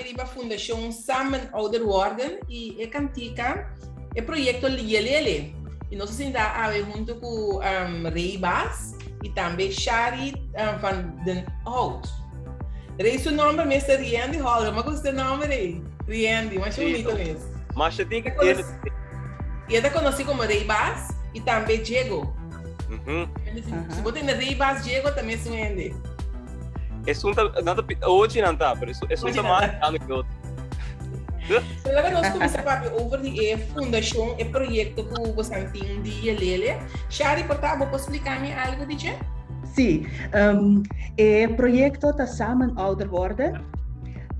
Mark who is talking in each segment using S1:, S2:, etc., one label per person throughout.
S1: riba Fundashon Samen Ouder Worden i e kantika e proyekto Lielele. I nos a sinta awe huntu ku um, Rey Baas i tambe Shari um, van den Hout. Rey su nomber mes ta Riandy Holger, ma gusta e nomber ei? Riandy, masha bonito mes.
S2: Masha tiki tiene.
S1: I e ta konosí komo Rey Baas i tambe Diego. Si bo tende Rey Baas Diego ta mesun hende.
S2: Esun ta, nan ta, ochi nan ta, pero esun ta mas grande que otro.
S1: So laga nos kuminsá papia over di e fundashon, e proyekto ku bosan tin di Yelele. Shari, por ta bo por splika mi algu di dje?
S3: Sí, e proyekto ta Samen Ouder Worden,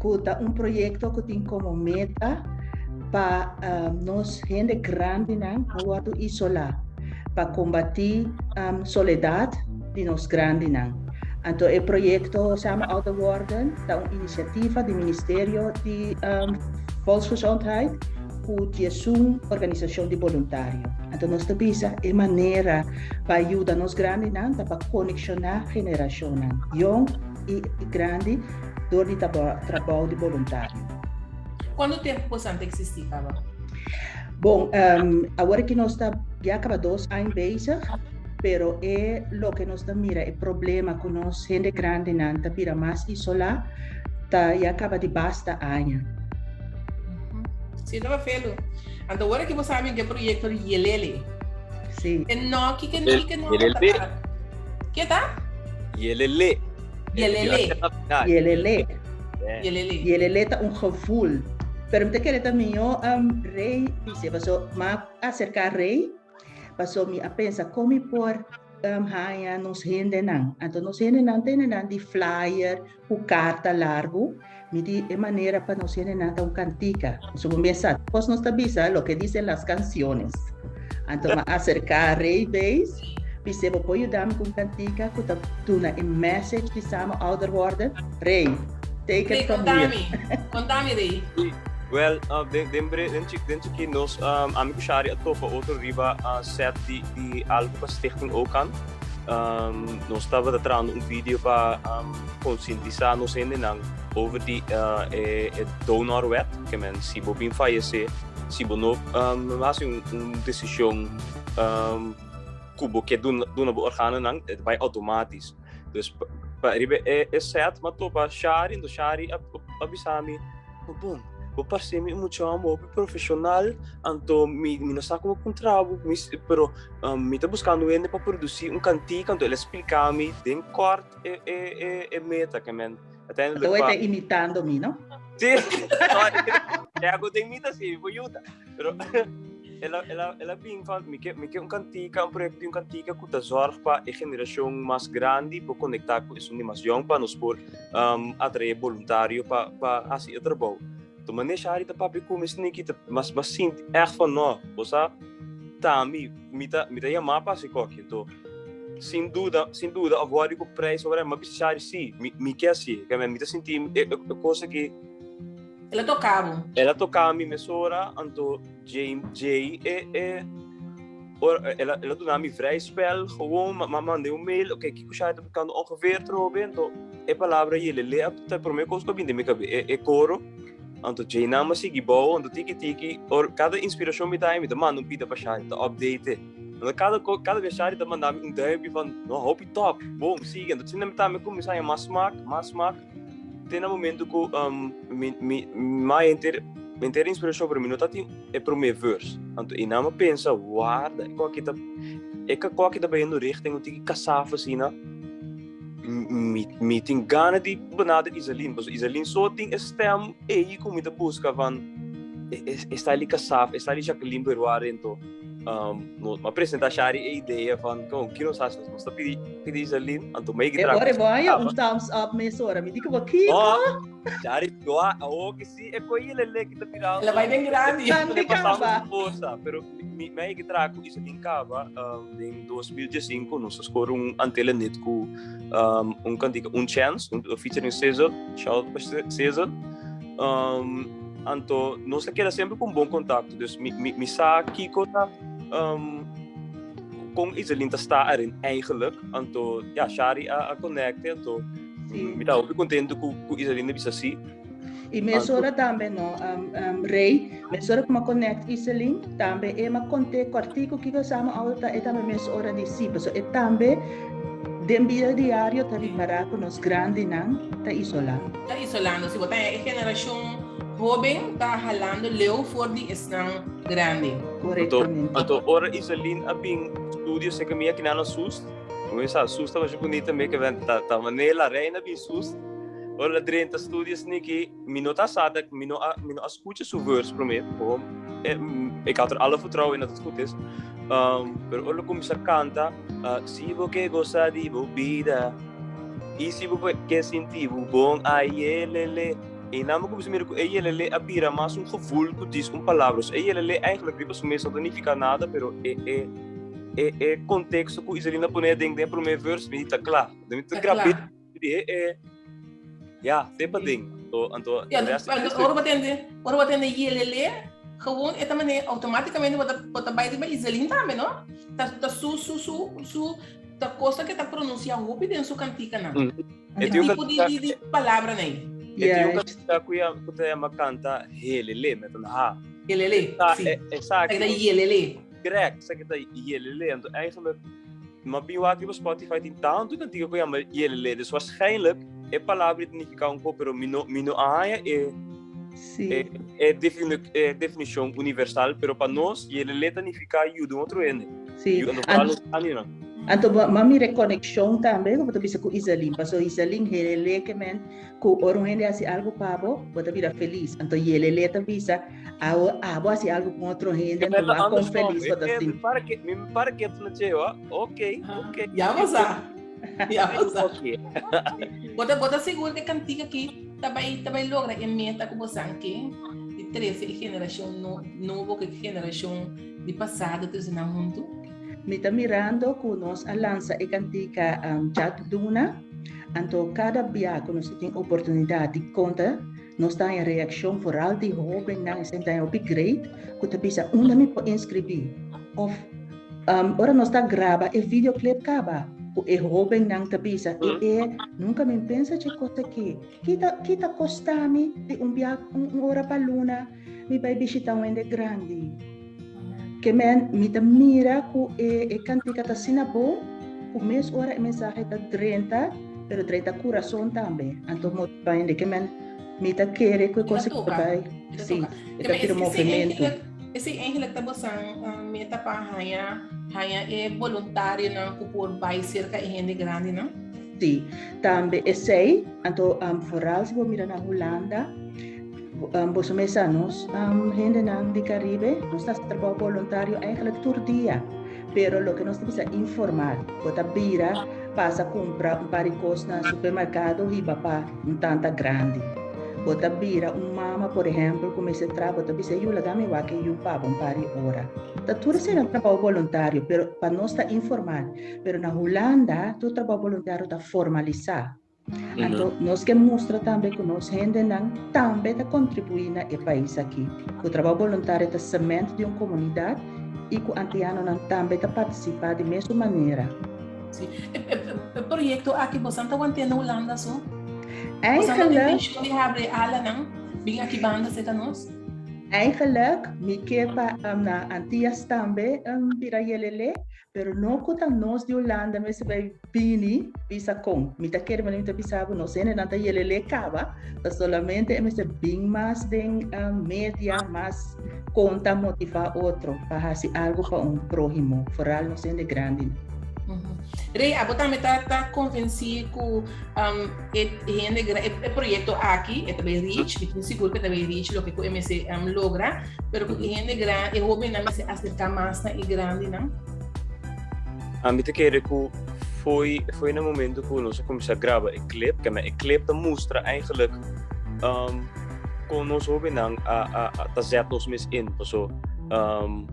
S3: ku ta un proyekto ku tin komo meta pa nos hende grandinan no wòrdu isolá, pa kombatí soledat di nos grandinan. Anto e proyekto Samen Ouder Worden ta un inisiativa di Ministerio di Volksgezondheid ku diesun organisashon di boluntario. Anto nos ta bisa e manera pa yuda nos grandinan ta pa konekshoná generashonnan yong i grandi dor di trabou di boluntario.
S1: Kuantu tempu boso ta eksistí kaba?
S3: Bon, awor ki nos ta ya kaba dos aña bezig. Pero e loke nos ta mira, e problema ku nos hende grandinan ta bira mas isolá, ta ya kaba di basta aña.
S1: Sí, ta felu. Anto ora ki bo sabi ke proyekto di Yelele.
S3: Sí.
S1: E no, ki ke no, ki no.
S2: Yelele.
S1: Ke ta?
S2: Yelele.
S1: Yelele.
S3: Yelele.
S1: Yelele.
S3: Yelele ta un gevoel. Pero mi ta kere ta mihó um, Rey bisa, paso m'a aserká Rey. Paso mi a pensa kon mi por um, haña nos hendenan. Anto nos hendenan tene nan di flyer ku karta largu. Mi di e manera pa nos hendenan ta un kantika. So bo mesa, kos nos ta bisa lo que dicen las canciones. Anto ma acerca Ray Bass, bis'é bo por yuda mi ku un kantika ku ta duna e message di samen ouder worden. Ray, take
S1: Ray,
S3: it from here.
S1: kontami. Kontami, Ray.
S2: Well, den den bre den chik den chiki nos um, ami ku Shari a topa otro riba uh, set di di algo pa Stichting Okan. Um, nos tabata trahando un video pa um, konsientisá nos hendenan over di uh, e, e donorwet, ke men si bo bin fayesé, si bo no um, hasi un, un desishon um, ku bo ke duna, duna bo organonan, e ta bai outomatis. Dus pa, pa riba e, e set m'a topa Shari, ento Shari a, a bisa mi, Ma bon, bo parse mi un mucha homber hopi profesional, anto mi, mi no sa como puntra bo, mi, pero um, mi ta buscando hende pa produci un cantica, anto el a splica mi den kort e, e, e, e meta, ke men uiteindelijk
S3: Anto
S2: pa...
S3: ta imitando mi, no?
S2: Sí, no, e den mi ta si, mi por yuda. Pero el a, el a, el a bin van, mi ke, mi ke un cantica, un proyecto di un cantica ku ta zorg pa e generacion mas grandi por conecta ku esun di mas jong pa nos por um, atrae voluntario pa, pa hasi e trabou. To mané Shari ta papia ku mi sneaky, ta, mas, mas sinti echt van no, bo sa, ta mi, mi ta, mi ta yamá pa hasi koki. Anto, sin duda, sin duda, of wòrdu ku prijs of whatever, ma bisa Shari, sí, mi, mi ke hasi, mi ta sinti e, e, e kos aki,
S1: El a toca bo.
S2: El a toca mi mesora, anto Jay, Jay e, e, or, el a, el a duna mi vrij spel, gewoon, ma, ma mandé un mail, oké, kiko Shai ta buscando ongeveer trobe, anto e palabra yelele a ta e prome kos ku a bini den mi kabe, e, e koro, anto Jay nan a sigui bou, anto tiki tiki, or, kada inspirashon mi ta haña, mi ta manda un pida pa Shai, ta update. Anto kada ko, kada bes Shai ta manda mi un duimpje van, no, hopi top, bon, sigui, anto asina mi tambe kuminsá haña mas smak, mas smak. Te na momento ku um, mi, mi, mi henter, henter inspiracion, pero mi no tatin e prome verse. Anto e nama pensa, warda, e koki ta, e ka koki ta bayendo richting un tiki kasafa asina. Mi, mi tin gana di benader Iselin, paso Iselin so tin e stem ei ku mi ta buska van e, e, e style di kasafa, e style di Jacqueline Berroa ento. Um, no, ma presenta Shari e idea van, kom, kino sa nos ta pidi, pidi Iselin, anto mei
S3: E ora voy un thumbs up mesora. Mi di ku kiko.
S2: Oh, Shari, doa, oh, que si, e koi ele le kita pira.
S1: Ela vai den grande.
S3: Grande kaba.
S2: Força, pero mi mei kita ku Iselin kaba, um, den 2015 nos score un antele net ku um, un kantika, un chance, un featuring Cesar, shout out pa Cesar. Um, anto nos ta keda semper ku un bon kontakto. Dus mi, mi, mi sa kiko ta um, kon Iselin ta sta erin eigenlijk. Anto ja, Shari a, a connecte. Anto
S3: Sí.
S2: mi ta hopi contento ku, ku Iselin a bisa sí.
S3: I mesora tambe no, Rey, mesora ku m'a connect Iselin, tambe e m'a kont'é kòrtiku kiko Samen Ouder ta, e tambe mesora di sí, pasobra e tambe den bida diario ta ripará ku nos grandinan ta isolá.
S1: Ta isolando, si bo ta e generashon hóben ta halando leu for di esnan grandi.
S3: Korektamente.
S2: Anto ora Iselin a bin studio serka mi aki nan a sust, mi sa sust ta masha bunita mi ke ta manera la reina bin sust. Ora la drenta studio sniki, mi no ta sa dat mi no a, mi no a scucha su verse prome, gewoon, eh, ik had er alle vertrouwen in dat het goed is. Pero ora la cuminsa canta, si bo ke goza di bo bida, y si bo ke sinti bo bon, ay yelele. Y na mi cuminsa mira cu e yelele a bira mas un gevoel cu djis un palabra. So e yelele eigenlijk riba su mes no ta nifica nada, pero e, e, e, e contexto cu Iselina pone den den prome verse, mi di ta cla. Mi ta grabé. Di e e ja, te pa ding. Anto anto
S1: Ja, ora bo tende, ora bo tende yelele, gewoon e ta manera automáticamente bo ta bo ta bai riba Iselin tambe, no? Ta ta su su su su ta cosa que ta pronuncia hopi den su kantikanan.
S2: E
S1: E
S2: tin un
S1: tipo di
S2: kantika
S1: di di palabranan ei.
S2: e tin un
S3: Yes.
S2: kantika ku ya ku ta yama kanta helele met een H.
S1: Yelele,
S2: Ta
S1: si.
S2: e esaki
S1: Esaki ta yelele.
S2: Correct, esaki ta yelele. Anto eigenlijk Ma bin wak riba Spotify tin tantu kantika ku yama Yelele. Dus waarschijnlijk e palabra ta nifiká un kos, pero mi no, mi no a haña e,
S3: Sí.
S2: e, e, defini, e definishon universal, pero pa nos Yelele ta nifiká yuda un otro hende.
S3: Sí.
S2: Yuda, vooral nos grandinan.
S3: Anto bo a mira e konekshon tambe ku bo ta bisa ku Iselin, paso Iselin helele ke men ku ora un hende hasi algu pa bo, bo ta bira felis. Anto yelele ta bisa Awo abo hasi algo con otro hende,
S2: Pero
S3: anto wak con
S2: andersom,
S3: feliz bo ta sinti.
S2: Para que, mi para que na chewa. Ok, ok.
S1: Ya bo sa. Ya bo sa.
S2: Ok.
S1: Bo ta sigur ku e kantika aki ta bai logra e meta ku bo san ke di trese e generashon nobo ku e generashon di pasado trese nan huntu?
S3: Mi ta mirando ku nos a lansa e kantika Chat Duna, anto kada bia ku nos ta tin oportunidat di konta Nos ta haña reakshon foral di hóbennan, esei ta haña hopi great, ku ta bisa unda mi por inskribí? Òf ora nos ta graba e videoclip kaba, ku e hóbennan ta bisa, e e nunka mi pensa dje kos aki, kita ki ta kosta mi di un bia un ora pa luna mi bai bishita un hende grandi? Ke men mi ta mira ku e e kantika ta asina bon ku mes ora e mensahe ta drenta, pero drenta kurason tambe. Anto motiva hende. Ke men mi ta kere ku e kos aki ta bai. Si, e ta bira movementu.
S1: Esei eigenlijk ta bosan meta pa haña haña e boluntarionan ku por bai serka e hende grandinan?
S3: Si, tambe esei. Anto foral si bo mira na Hulanda. Boso mesa nos hendenan di Caribe, nos ta haci trabao voluntario eigenlijk tur dia, pero loke nos ta bisa informal. Bo ta bira pasa cumpra un par di cos na supermercado hiba pa un tanta grandi. Bo ta bira un mama por ehempel cu mester traha, bo ta bisa yu laga mi wak e yu pa bo un par di ora. Ta tur esei nan trabao voluntario, pero pa nos ta informal. Pero na Hulanda tur trabao voluntario ta formalisa. Anto nos ke mustra tambe ku nos hendenan tambe ta kontribuí na e pais aki. Ku trabou boluntario ta sement di un komunidat i ku antianonan tambe ta partisipá di mesun manera.
S1: Sí. E proyekto aki bosan ta want'é na Hulanda so? Bosan ta tin intenshon di habri alanan bin aki banda serka nos?
S3: Eigenlijk mi ke pa na Antias tambe bira yelelé, Pero no ku ta nos di Hulanda mester bai bini bisa kon. Mi ta kere manera mi ta bisa bo, nos hendenan ta yelelé kaba, ta solamente e mester bin mas den media, mas kon ta motivá otro pa hasi algu pa un próhimo, foral nos hende grandinan.
S1: Rey, abo tambe ta ta konvensí ku e hende e proyekto aki e ta bai reach, mi tin sigur ku e ta bai reach loke ku e mester logra. Pero ku hende gran, e hóbennan mester aserká mas na e grandinan.
S2: Ami ta kere ku foi foi na momento ku nos a kuminsá graba e clip, ke e clip ta mustra eigenlijk um, kon nos hóbennan a, a, a ta zet nos mes in. Paso um,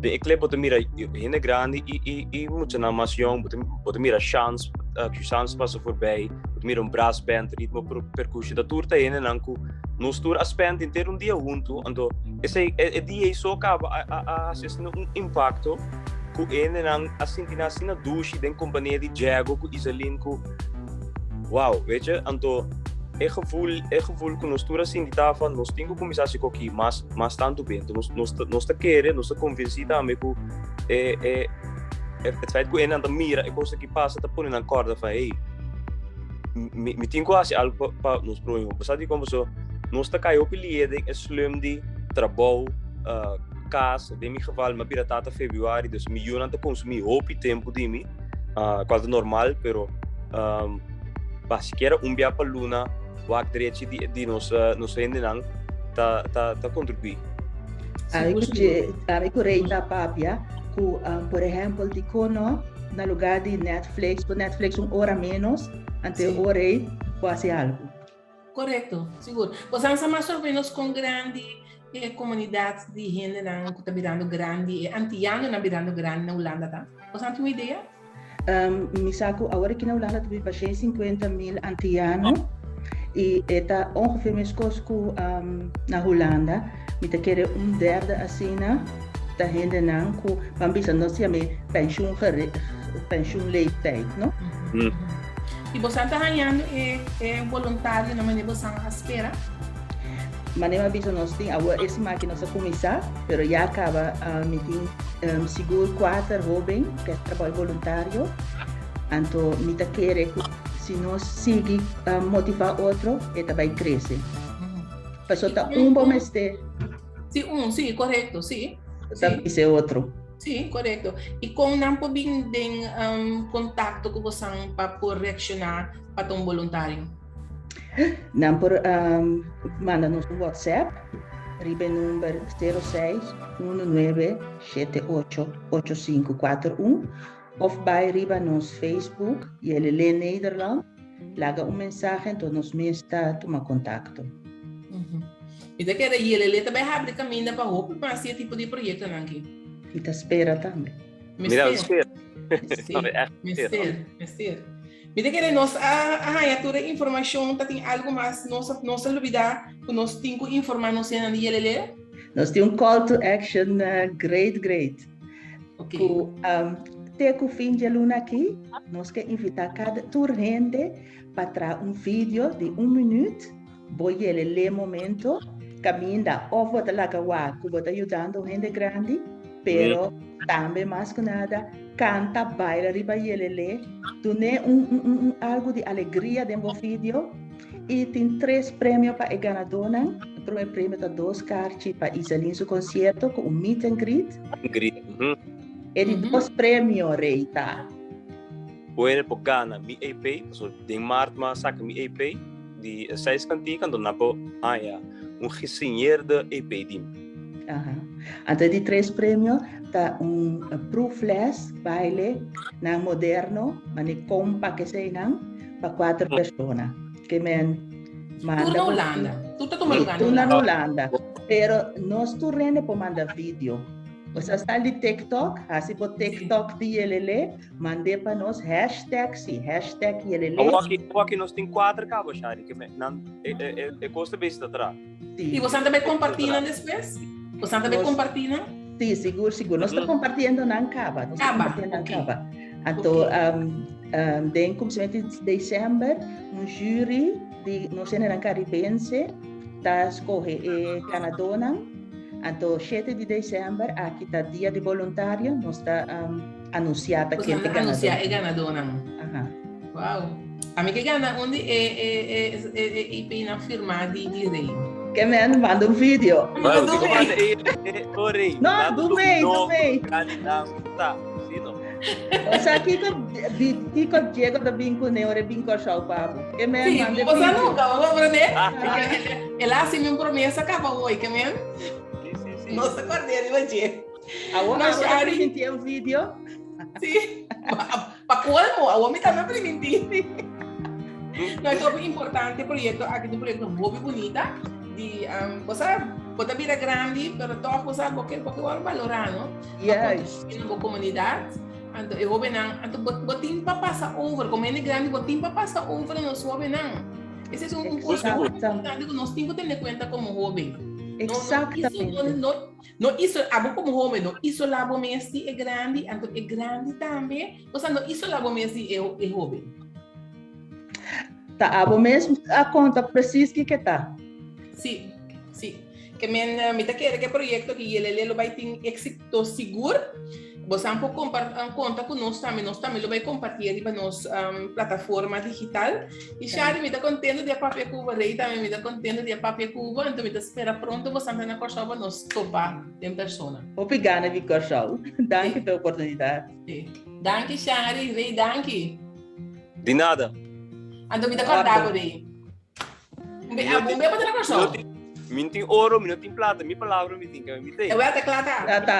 S2: den e clip bo ta mira hende grandi i, i, i muchanan mas yong, bo ta, bo ta mira Shans, uh, Shans pasa voorbij, bo ta mira un brass band, ritmo percussion, dat tur ta hendenan ku Nos tur a spend henter un dia huntu, anto esei e dia ei so kaba a a a hasi asina un impakto ku e hendenan a sinti nan asina dushi den kompania di Diego ku Iselin ku wow, weet je, anto. E gevoel, e gevoel ku nos tur a sinti ta van nos tin ku kuminsá hasi koki mas, mas tantu be. Enton nos, nos ta, nos ta kere, nos ta konvensí tambe ku e, e, het feit ku enan ta mira e kos aki pasa ta pone nan kòrda van hey, mi, mi tin ku hasi algu pa, pa nos próhimo. Bo sa dikon? Pasobra nos ta kai hopi lié den e slum di trabou, uh, kas, den mi geval mi a bira tata februari, dus mi yunan ta konsumí hopi tempu di mi, uh, kual ta normal, pero um, pa sikiera un bia pa luna wak drechi di, di nos, uh, nos hendenan ta, ta, ta kontribuí.
S3: Ami ku je, ami ku Rey ta papia ku um, por ehempel di kono na lugar di Netflix, por Netflix un ora menos, ante sí. ora ei por hasi algo.
S1: Correcto, sigur. Pues ansa mas o menos con grandi e comunidad di hendenan ku ta birando grandi, e antianonan birando grandi na Hulanda ta? Pues anti un idea?
S3: Um, mi sa ku awor aki na Hulanda ta biba 150 mil antiano i e ta ongeveer meskos ku um, na Hulanda. Mi ta kere un derde asina ta hendenan ku ban bisa nos yam'é pensioen gere, pensioenleeftijd, no?
S1: Mm. I bosan ta hañando e, e voluntario na manera bosan a spera?
S3: Manera mi a bisa nos tin awor e siman aki nos a kuminsá, pero ya kaba uh, mi tin um, sigur kuater hóben ku a trabou voluntario. Anto mi ta kere ku si nos sigui uh, motivá otro, e ta bai krese. Pasobra ta un bo mester.
S1: Sí, un, sí, korekto, sí.
S3: Ta bisa otro.
S1: Sí, korekto. I kon nan por bin den um, kontakto ku bosan pa por reakshoná pa ta un boluntario?
S3: Nan por um, manda nos un WhatsApp riba e number 06 19 78 8541 of bai riba nos Facebook Yelele Nederland, laga un mensahe enton nos mes ta tuma kontakto.
S1: Mi ta kere Yelele ta bai habri kaminda pa hopi mas di e tipo di proyektonan aki.
S3: Mi ta spera tambe.
S2: Mira,
S1: Mester.
S2: spera.
S1: Sí, mester, mester. Mi ta kere nos a, a haña tur e informashon, ta tin algu mas nos a, nos a lubidá ku nos tin ku informá nos hendenan di Yelele?
S3: Nos tin un call to action uh, great, great.
S1: Ok.
S3: Ku um, te ku fin di luna aki, nos ke invitá kada tur hende pa traha un video di un minuut, bo Yelele momento, kaminda of bo ta laga wak ku bo ta yudando un hende grandi, pero tambe mas ku nada Canta, baila riba yelele, dun'é un, un, un, un algo di alegria den bo video. Y tin tres premio pa e ganadónan. E prome premio ta dos karchi pa Iselin su concierto cu un meet and greet.
S2: Greet.
S3: E di dos premio, Rey, ta.
S2: Bueno por gana mi EP, paso den maart m'a saca mi EP di seis cantica, anto nan por haya un gesigneerde EP di mi.
S3: Aha. Anto e di tres premio ta un proefles baile nan moderno, mane kompa ke sei nan, pa kuater persona. Ke men
S1: manda Tur na Hulanda. Tur ta tuma lugar
S3: na Tur na Hulanda. Pero nos tur rende por manda video. Osea sal di TikTok, hasi bo TikTok di Yelele, mand'é pa nos, hashtag si, hashtag Yelele.
S2: Awor aki nos tin kuater kaba, Shari, ke men nan e e e kos ta besi ta tra.
S1: Sí. I bosan ta bai compartí nan despues? Bosan ta bai compartí nan?
S3: Sí, sigur, sigur. Nos ta compartiendo nan caba. Nos ta compartiendo nan caba. Anto, um, um, den comensamento di december, un jury di nos nan caribense ta scoge e ganadónan. Anto, 7 di december, aki ta dia di voluntario, nos ta um, anuncia ta ken
S1: ta ganadó. Anuncia e ganadónan. Aha. Wow. Ami ke gana un di e e e e e EP nan firma di di Rey.
S3: Ke men manda un video.
S2: Manda un manda e e o Rey.
S3: No, do mei, do mei.
S2: Ta, si no.
S3: O sea, Kiko, Kiko Diego ta bin ku ne ora bin Kòrsou pa bo. Ke men
S1: sí,
S3: manda
S1: video. Sí, nunca, bo comprende? El a hasi mi un promesa kaba hoy, ke men?
S2: Sí, sí, sí.
S1: No se acuerda riba dje.
S3: Awor, awor ta primintí un video.
S1: Sí. Pa colmo, awor mi tambe primintí. No, es hopi importante proyecto aki, un proyecto hopi bunita. Di, um, bo sa, bo ta bira grandi, pero toch bo sa, bo ke, bo ke wòrdu balorá, no?
S3: Yes.
S1: Pa bo komunidat. Anto e hobennan, anto bo, bo tin pa pasa over, como hende grandi, bo tin pa pasa over na nos hobennan. Ese es un, un cosa importante ku nos tin ku tene kuenta como hoben.
S3: Exactamente.
S1: No, no, no, No iso, abo como hoben no isola bo mes di e grandi, anto e grandi tambe, o sea, no isola bo mes di e, e hoben.
S3: Ta abo mes a konta presis kiko ta.
S1: Sí, sí. Ke men eh, mi ta kere ke proyekto ki Yelele lo bai tin éxito sigur. Bosan por konta ku nos tambe, nos tambe lo bai kompartí riba nos um, plataforma digital. I Shari, mi ta kontento di a papia ku bo, Rey tambe mi ta kontento di a papia ku bo, anto mi ta spera pronto bosan ta na Kòrsou pa nos topa den persona.
S3: Hopi gana di Kòrsou. Danki pa e oportunidat.
S1: Sí. Danki Shari, Rey danki.
S2: Di nada.
S1: Anto mi ta kòrda bo, Rey. Mi no tin, mi no
S2: tin, mi no tin oro, mi no tin plata, mi palabra mi tin, mi
S1: tin. Ewel ta kla ta.
S3: Ta ta.